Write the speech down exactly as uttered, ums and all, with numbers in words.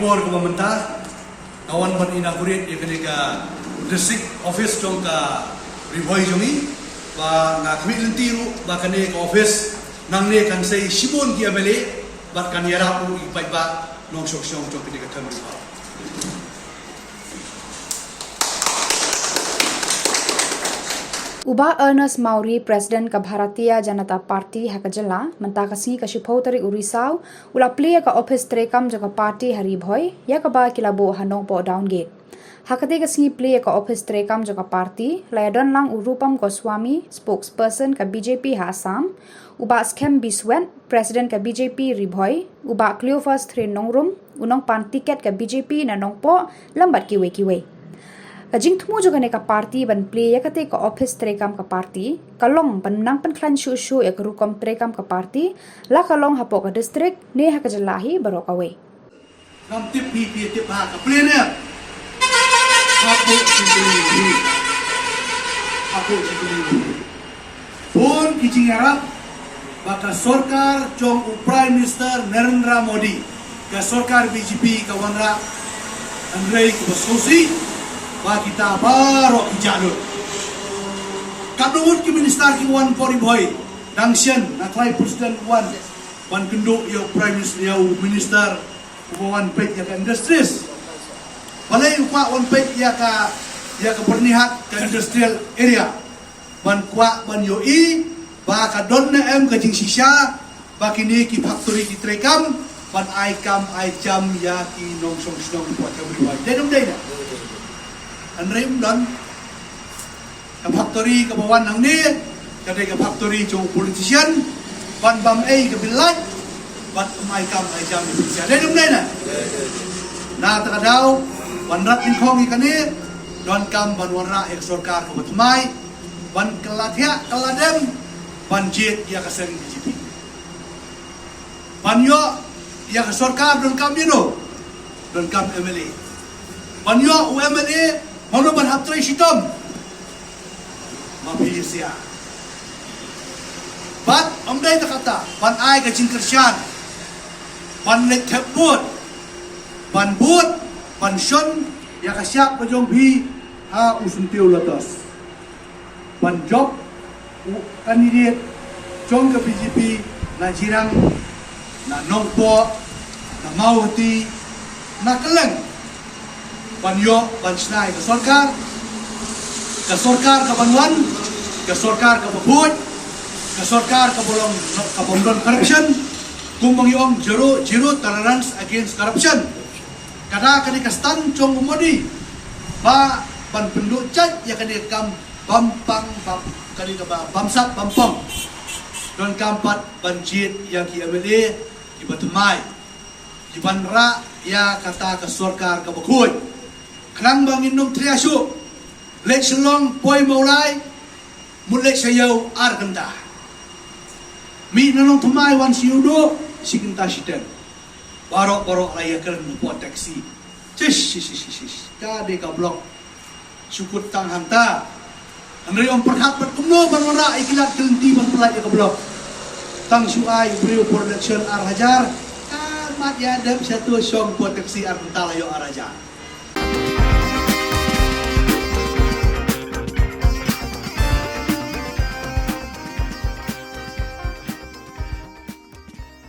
Por kaba mynta ka wan ban inaugurate ïa kane ka district office jong ka Ri Bhoi jong ngi, ba nga khmih lynti ruh ba kane ka office nangne kan sei shibun ki M L A bad kan ïarap ruh ïa ki paidbah nongshong shnong jong kane ka Them Ri Bhoi. U Bah Ernest Mawrie, President ka Bharatiya Janata Party ha ka jylla, mynta ka sngi ka shiphew tarik u Risaw, u la plie ïa ka ophis treikam jong ka party ha Ri Bhoi, ïa kaba ki la buh ha Nongpoh Downgate. Ha katei ka sngi plie ïa ka ophis treikam jong ka party, la ïadon lang u Rupam Goswami, spokesperson ka B J P ha Assam, u Bah Skhem Biswet, President ka B J P Ri Bhoi, u Bah Cleophas Thrin Nongrum, u nongpan tiket ka B J P na Nongpoh, lem bad kiwei kiwei. Ka jingthmu jong kane ka party ban plie ïa katei ka ophis treikam ka party ka long ban nang pynkhlaiñ shuh shuh ïa ka rukom treikam ka party, la ka long hapoh ka district ne ha ka jylla hi baroh kawei. Ngam tip phi phi tip ha ka plie ne. Hapoh jingkylli hi. Hapoh jingkylli hi. Bun ki jingïarap ba ka sorkar jong u Prime Minister Narendra Modi, ka sorkar B J P ka wanrah, hynrei kaba sngewsih ba kita baroh ki jah lut. Katno ngut ki minister ki wan pori bhoi, dang shen na trai president wan ban kynduh ïa u Prime Minister, ïa u minister uba wan peit ïa ka industries. Balei u kwah wan peit ïa ka, ïa ka Byrnihat, ka industrial area, ban kwah ban ïohi ba ka don ne em ka jingshisha ba kine ki factory ki treikam ban ai kam ai jam ïa ki nongshong shnong hapoh Them Ri Bhoi. Dei ne ym dei ne? Hynrei ym don. Ka factory kaba wan hangne ka dei ka factory jong u politician ban bam ei ka bill light, ban ym ai kam ai jam ïa u politician. Dei ne ym dei ne? Na kata ka daw, ban rat nyngkong ïa kane, donkam ban wanrah ïa ka sorkar kaba thymmai, ban kylla thiah kylla dem, ban jied ïa ka seng B J P. Ban ïoh ïa ka sorkar donkam ïa no? Donkam M L A. Ban ïoh u M L A, mano ban hap trei shitom? Ma phi sia. Bad ym dei tang kata, ban ai ka jingkyrshan, ban leit thep vote, ban bud, ban shon ïa ka shap ka jong phi ha u syntiew lotus. Ban jop u candidate jong ka B J P na Jirang, na Nongpoh, na Mawhati, na kylleng. Ban ïoh ban shna ïa ka sorkar, ka sorkar kaban wan, ka sorkar kaba khuid, ka sorkar kaba long, kabym don corruption, kumba ngi ong zero, zero tolerance against corruption. Kata ka dei ka stand jong u Modi ba ban pynduh jait ïa kane ka kam bam pang, bam, kane kaba bam sap bam pang. Donkam pat ban jied ïa ki M L A kiba thymmai, kiban rah ïa kata ka sorkar kaba khuid. Khnang ba ngin ym trei shuh. Leit Shillong poi Mawlai, mut leit sha ïew ar kynta. Mih na Nongthymmai wan sha Ïewduh shi kynta shiteng. Baroh baroh la ïakren hapoh taxi. Shish shish shish shish. Ka dei ka block. Shu kut tang hangta. Hynrei ym pyrkhat pat kumno ban wanrah ïa ki lad ki lynti ban pyllait ïa ka block. Tang shu ai u briew por election ar hajar. Ka mat ïa dep shato shong hapoh taxi ar kynta la ïoh ar hajar.